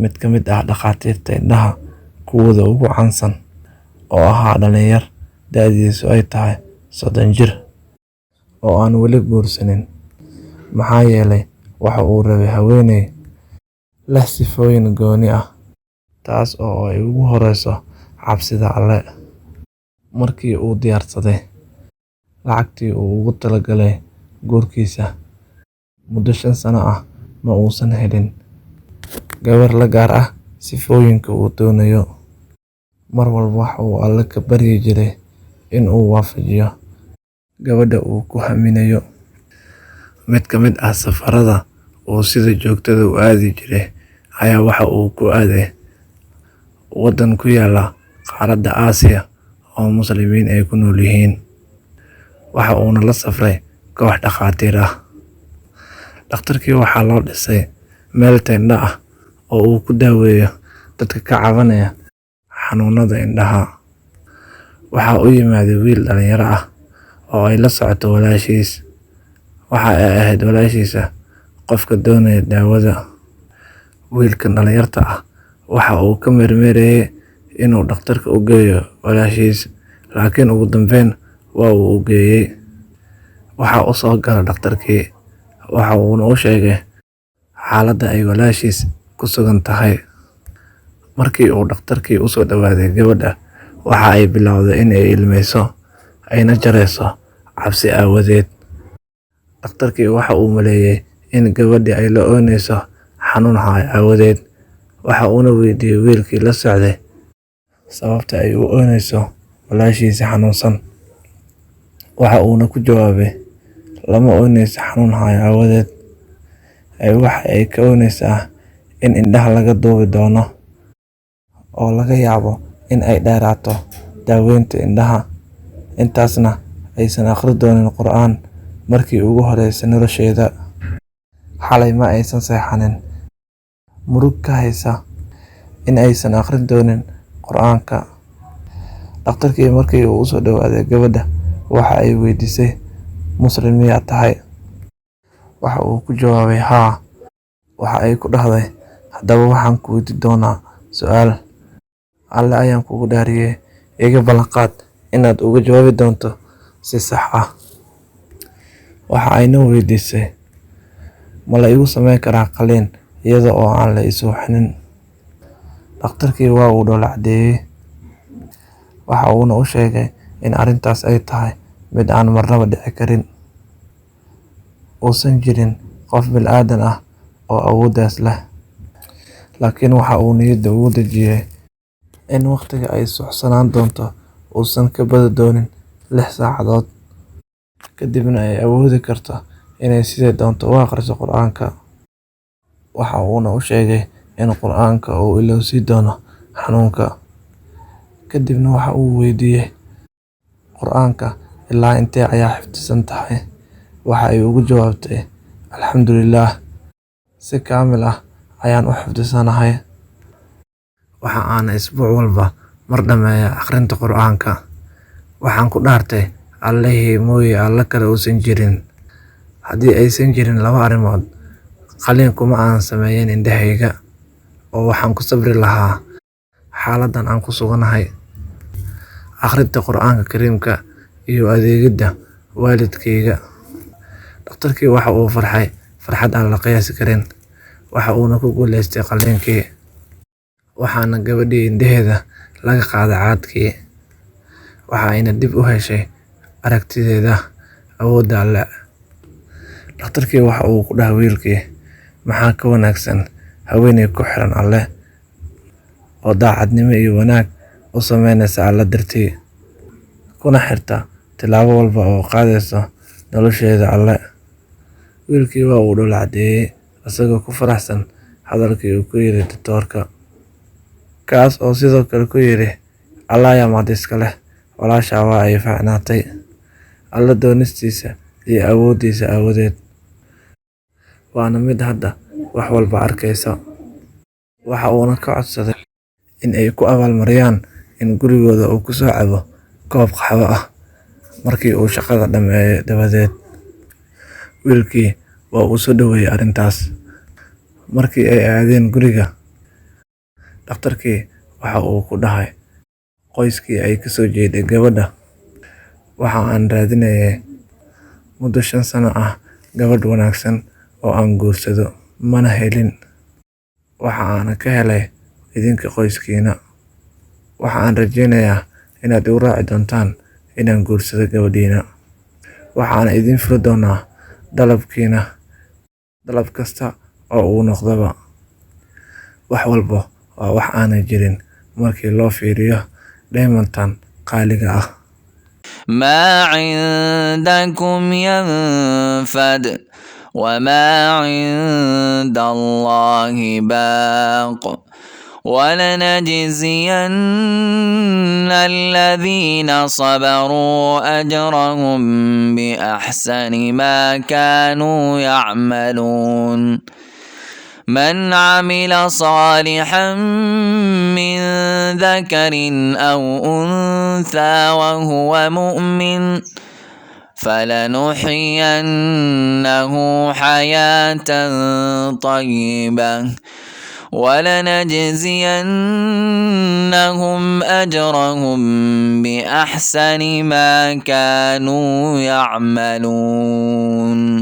Mid ka mid ah dhakhaatiirta indhaha kuwooda ugu caansan oo ahaa dhalinyar da'diisu ay tahay 30 jir oo aan weli guursanin, maxaa yeelay waxa uu rabay haweeney leh sifooyin gooni ah, taas oo ay ugu horreyso cabsida Alle. Markii uu diyaarsaday lacagtii uu ugu talagalay guurkiisa, muddo 5 sano ah ma uusan helin gabar la gaar ah sifooyinka uu doonayo. Mar walba waxa uu Alle ka baryi jiray in uu waafajiyo gabadha uu ku hamminayo. Mid ka mid ah safarrada uu sida joogtada u aadi jiray ayaa waxa uu ku aaday waddan ku yaalla qaaradda Aasiya oo Muslimiin ay ku nool yihiin, waxa uuna la safray koox dhakhaatiir ah. Dhakhtarkii waxaa loo dhisay meel teendho ah oo uu ku daweeyo dadka ka cabanaya xanuunada indhaha. Waxa u yimaaday wiil dhalinyaro ah oo ay la socoto walaashiis. Waxa ay ahayd walaashiisa qofka doonaya daawada. Wiilkan dhalinyarta ah waxa uu ka meermeerayay inuu dhakhtarka u geeyo walaashiis, laakiin ugu dambeyn waa uu u geeyay. Waxa uu soo galay dhakhtarkii, waxa uuna u sheegay xaaladda ay walaashiis ku sugan tahay. Markii uu dhakhtarkii u soo dhowaaday gabadha, waxa ay bilowday in ay ilmeyso, ayna jarayso cabsi aawadeed. Dhakhtarkii waxa uu maleeyay in gabadhii ay la ooynayso xanuun haya aawadeed, waxa uuna weydiiyay wiilkii la socday sababta ay u ooynayso walaashiisa xanuunsan. Waxa uuna ku jawaabay, lama ooynayso xanuun haya aawadeed, ee waxa ay ka ooynaysaa in indhaha laga duubi doono oo laga yaabo in ay dheeraato daaweynta indhaha, intaasna aysan akhrin doonin Qur'aan markii ugu horreysay nolosheeda. Xalay ma aysan seexanin murug ka haysa in aysan akhrin doonin Qur'aanka. Dhakhtarkii markii uu u soo dhowaaday gabadha, waxa ay weydiisay, Muslim miyaa tahay? Waxa uu ku jawaabay haa. Waxa ay ku dhahday, haddaba waxaan ku weydiin doonaa su'aal. Alle ayaan kugu dhaariyay, iga ballan qaad inaad uga jawaabi doonto si sax ah. Waxa ayna weydiisay, ma la igu samayn karaa qalliin iyada oo aan la i suuxinin? Dhakhtarkii waa uu dhoolla caddeeyay, waxa uuna u sheegay in arrintaas ay tahay mid aan marnaba dhici karin, uusan jirin qof bini'aadan ah oo awooddaas leh. Laakiin waxa uu niyadda ugu dejiyay in waqtiga ay suuxsanaan doonto uusan ka badnaan doonin 6 saacadood, kadibna ay awoodi karto inay siday doonto u akhriso Qur'aanka. Waxa uuna u sheegay in Qur'aanka uu ilowsiin doono xanuunka. Kadibna waxa uu weydiiyay, Qur'aanka ilaa intee ayaa xifdisan tahay? Waxa ay ugu jawaabtay, Alxamdulillaah, si kaamil ah ayaan u xifdisanahay. Waxa aana isbuuc walba mar dhammeeyaa akhrinta Qur'aanka. Waxaan ku dhaartay Allihii mooyee Alle kale uusan jirin. Haddii aysan jirin laba arrimood, qalliin kuma aanan sameeyeen indhahayga, oo waxaan ku sabri lahaa xaaladdan aan ku suganahay. Akhrinta Qur'aanka Kariimka iyo adeegidda waalidkayga. Dhakhtarkii waxa uu farxay farxad aan la qiyaasi karin, waxa uuna ku guuleystay qalliinkii. Waxaana gabadhii indhaheeda laga qaaday caadkii, waxa ayna dib u heshay aragtideeda awoodda Alle. Dhakhtarkii waxa uu ku dhahay wiilkii, maxaa ka wanaagsan haweeney ku xiran Alle oo daacadnimo iyo wanaag u sameynaysa Alle dartii, kuna xirta tilaabo walba oo qaadayso nolosheeda Alle. Wiilkii waa uu dhoolla caddeeyay isagoo ku faraxsan hadalkii uu ku yiri doctorka, kaas oo sidoo kale ku yiri, Alle ayaa mahad iska leh, walaashaa waa ay fiicnaatay, Alle doonistiisa iyo awooddiisa aawadeed, waana mid hadda wax walba arkaysa. Waxa uuna ka codsaday in ay ku abaalmariyaan in gurigooda uu ku soo cabo koob qaxwo ah markii uu shaqada dhammeeyo dabadeed. Wiilkii waa uu soo dhoweeyay arrintaas. Markii ay aadeen guriga, Dhakhtarkii waxa uu ku dhahay qoyskii ay ka soo jeeday gabadha, "Waxa aan raadinayay muddo 5 sano ah gabadh wanaagsan oo aan guursado, mana helin. Waxa aan ka helay idinka qoyskiina. Waxa aan rajaynayaa inaad igu raaci doontaan inaan guursado gabadhiina. Waxa aan idin furi doonaa dalabkiina, dalab kasta oo uu noqdaba." Wax walba waa wax aan jirin markii loo fiiriyo dheemantan qaaliga ah. ما عندكم ينفد وما عند الله باق ولنجزين الذين صبروا أجرهم بأحسن ما كانوا يعملون. من عمل صالحا من ذكر أو أنثى وهو مؤمن فلنحيينه حياة طيبة ولنجزينهم أجرهم بأحسن ما كانوا يعملون.